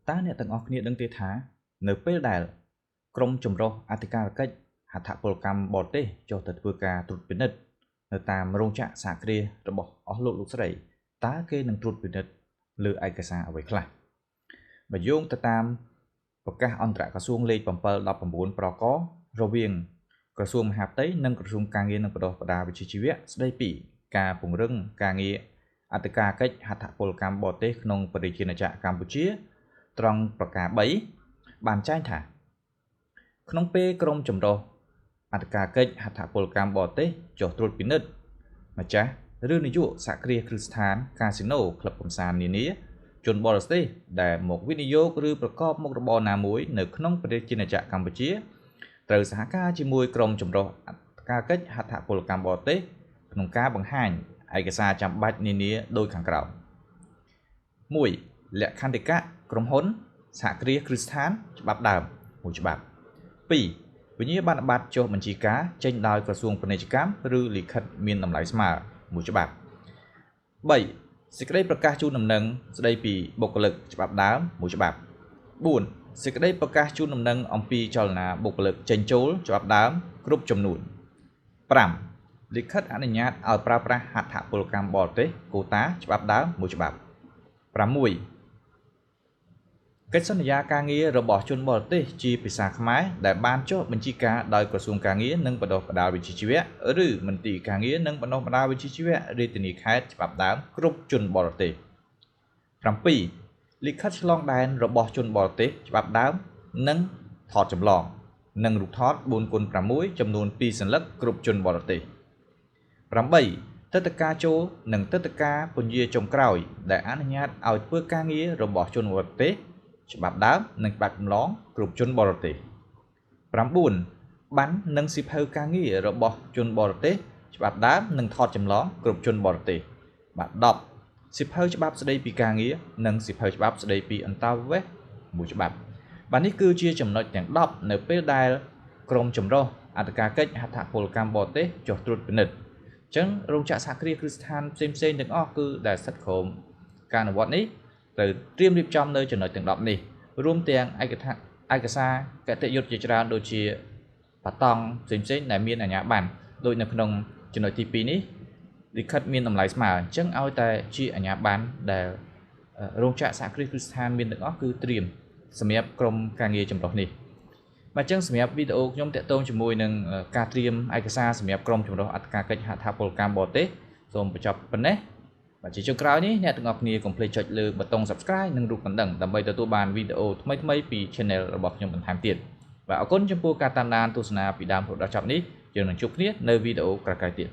តើអ្នកទាំងអស់គ្នាដឹងទេថានៅពេលដែលក្រមចម្រុះអធិការកិច្ចហត្ថពលកម្មបរទេសចុះទៅធ្វើការត្រួតពិនិត្យនៅតាមរោងចក្រសហគ្រាសរបស់អស់លោកលោកស្រីតើគេនឹងត្រួតពិនិត្យលើឯកសារអ្វីខ្លះបើយោងទៅតាមប្រកាសអន្តរក្រសួងលេខ719ប្រករវាងក្រសួងមហាផ្ទៃនិងក្រសួងការងារនិងបណ្ដុះបណ្ដាលវិជ្ជាជីវៈស្ដីពីការពង្រឹងការងារអធិការកិច្ចហត្ថពលកម្មបរទេសក្នុងប្រជាណាចក្រកម្ពុជាត្រង់ប្រការ3បានចែងថាក្នុងពេលក្រមចម្រុះអធិការកិច្ចហត្ថពលកម្មបរទេសចុះត្រួតពិនិត្យម្ចាស់ឬនាយកសហគ្រាសគ្រឹះស្ថានកាស៊ីណូក្លឹបកម្សាន្តនានាជនបរទេសដែលមកវិនិយោគឬប្រកបមុខរបរណាមួយនៅក្នុងប្រជាណាចក្រកម្ពុជាត្រូវសហការជាមួយក្រមចម្រុះអធិការកិច្ចហត្ថពលកម្មបរទេសក្នុងការបង្ហាញឯកសារចាំបាច់នានាដូចខាងក្រោម1លក្ខន្តិកៈក្រុមហ៊ុនសហគ្រាសគ្រឹះស្ថានច្បាប់ដើមមួយច្បាប់2វិញ្ញាបនបត្រចុះបញ្ជីការចេញដោយក្រសួងពាណិជ្ជកម្មឬលិខិតមានតម្លៃស្មើមួយច្បាប់3សេចក្តីប្រកាសជូនដំណឹងស្តីពីបុគ្គលិកច្បាប់ដើមមួយច្បាប់4សេចក្តីប្រកាសជូនដំណឹងអំពីចលនាបុគ្គលិកចេញចូលច្បាប់ដើមគ្រប់ចំនួន5លិខិតអនុញ្ញាតឲ្យប្រើប្រាស់ហត្ថពលកម្មបរទេសកូតាច្បាប់ដើមមួយច្បាប់6កិច្ចសន្យាការងាររបស់ជនបរទេសជាភាសាខ្មែរដែលបានចុះបញ្ជីការដោយក្រសួងការងារនិងបណ្ដុះបណ្ដាលវិជ្ជាជីវៈឬមន្ទីរការងារនិងបណ្ដុះបណ្ដាលវិជ្ជាជីវៈរាជធានីខេត្តច្បាប់ដើមគ្រប់ជនបរទេស7លិខិតឆ្លងដែនរបស់ជនបរទេសច្បាប់ដើមនិងថតចម្លងនិងរូបថត 4x6 ចំនួន2សន្លឹកគ្រប់ជនបរទេស8ទឹកតការចូលនិងទឹកតការពន្យាចុងក្រោយដែលអនុញ្ញាតឲ្យធ្វើការងាររបស់ជនបរទេសច្បាប់ដើមនិងច្បាប់ចម្លងគ្រប់ជនបរទេស9បាននិងសិភៅការងាររបស់ជនបរទេសច្បាប់ដើមនិងថតចម្លងគ្រប់ជនបរទេសបាទ10សិភៅច្បាប់ស្តីពីការងារនិងសិភៅច្បាប់ស្តីពីអន្តោប្រវេសន៍មួយច្បាប់បាទនេះគឺជាចំណុចទាំង10នៅពេលដែលក្រមចម្រុះអធិការកិច្ចហត្ថពលកម្មបរទេសចុះត្រួតពិនិត្យអញ្ចឹងរោងចក្រសហគ្រាសគ្រឹះស្ថានផ្សេងៗទាំងអស់គឺដែលស្ថិតក្រោមការអនុវត្តនេះត្រូវត្រៀមរៀបចំនៅចំណុចទាំង10នេះរួមទាំងឯកសារកតិយុត្តជាច្រើនដូចជាបាតង់ផ្សេងៗដែលមានអាជ្ញាប័ណ្ណដូចនៅក្នុងចំណុចទី2នេះលិខិតមានតម្លៃស្មើអញ្ចឹងឲ្យតែជាអាជ្ញាប័ណ្ណដែលរោងចក្រសហគ្រាសគ្រឹះស្ថានមានទាំងអស់គឺត្រៀមសម្រាប់ក្រុមការងារចម្រុះនេះបាទអញ្ចឹងសម្រាប់វីដេអូខ្ញុំតាក់ទងជាមួយនឹងការត្រៀមឯកសារសម្រាប់ក្រុមចម្រុះអធិការកិច្ចហត្ថពលកម្មបរទេសសូមបញ្ចប់ប៉ុណ្ណេះបាទជាចុងក្រោយនេះអ្នកទាំងអស់គ្នាកុំភ្លេចចុចលើប៊ូតុង Subscribe និងរូបកណ្ដឹងដើម្បីទទួលបានវីដេអូថ្មីៗពី Channel របស់ខ្ញុំបន្ថែមទៀតបាទអរគុណចំពោះការតាមដានទស្សនាពីដើមរហូតដល់ចប់នេះយើងនឹងជួបគ្នានៅវីដេអូក្រោយៗទៀត